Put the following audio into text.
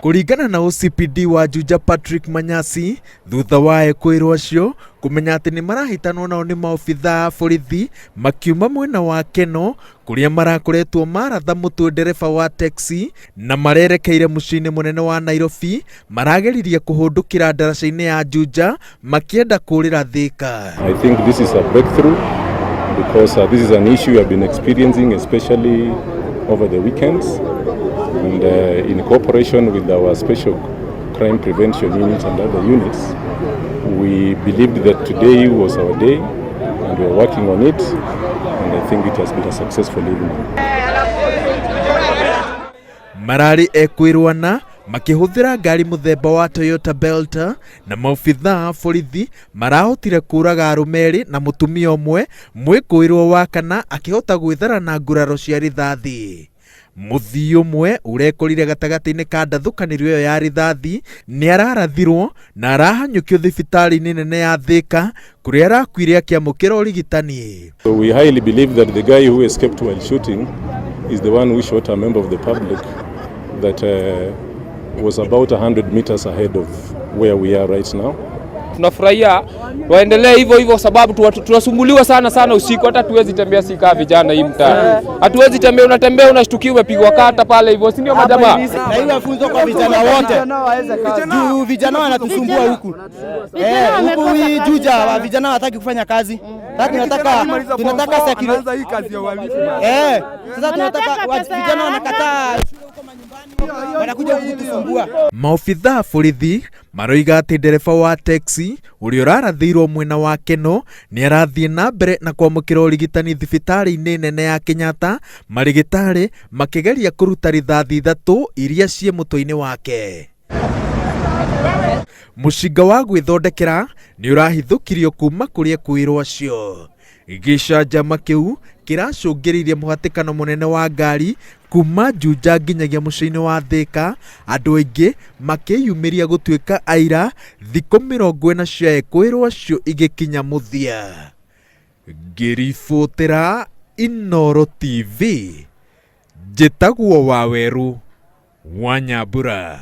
Kũringana na OCPD wa Juja Patrick Manyasi, thutha wa ekũĩrwo acio kũmenya atĩ nĩ marahĩtanwo nao nĩ maobithaa a borithi makiuma mwena wa Keno kũrĩa marakoretwo maratha mũtwe ndereba wa taxi na marerekeire mũciĩ-inĩ mũnene wa Nairobi, marageririe kũhũndũkĩra ndaraca-inĩ ya Juja makĩenda kũrĩra Thika. I think this is a breakthrough because this is an issue we have been experiencing, especially over the weekends, and in cooperation with our special crime prevention unit and other units, we believed that today was our day and we are working on it, and I think it has been a successful evening. Mararĩ ekwĩrwana makĩhũthĩra ngari mũthemba wa Toyota Belta na maobithaa a borithi marahotire kũraga arũme erĩ na mũtumia ũmwe, mwĩkũĩrwo wa kana akĩhota gwĩthara na nguraro cia rithathi. Mũthii ũmwe ũrekorire gatagatĩ-inĩ ka ndathũkanĩrio ĩyo ya rithathi nĩ ararathirwo na arahanyũkio thibitarĩ-inĩ nene ya Thika kũrĩa arakuire akĩamũkĩra ũrigitani. So we highly believe that the guy who escaped while shooting is the one who shot a member of the public that was about 100 meters ahead of where we are right now. Tunafurahia waendelee hivyo hivyo, sababu tunasumbuliwa sana sana usiku, hata hatuwezi tembea, si kaa vijana hii mtaa, hatuwezi tembea. Unatembea unashtukia umepigwa kata pale hivyo, si ndio majamaa? Na iwe funzo kwa vijana wote, juu vijana wanatusumbua huku huku hii Juja, vijana hawataki kufanya kazi. Sasa tunataka security sasa tunataka vijana wanakataa shule huko manyumbani, wanakuja huku kutusumbua. Maobithaa a borithi maroiga atĩ ndereba wa taxi ũrĩa ũrarathĩirwo mwena wa Keno nĩ arathiĩ na mbere na kwamũkĩra ũrigitani thibitarĩ-inĩ nene ya Kenyatta, marĩgĩtarĩ makĩgeria kũruta rithathi ithatũ iria ciĩ mũtwe-inĩ wake. Mũcinga wa gwĩthondekera nĩ ũrahithũkirio kuma kũrĩ ekuĩrwo acio. Gĩcanjama kĩu kĩracũngĩrĩirie mũhatĩkano mũnene wa ngari kuma Juja nginyagia mũciĩ-inĩ wa Thika, andũ aingĩ makĩyumĩria gũtuĩka aira thikũ 40 cia ekũĩrwo acio igĩkinya mũthia. Ngĩribotera Inooro TV, njĩtagwo Waweru wa Nyambura.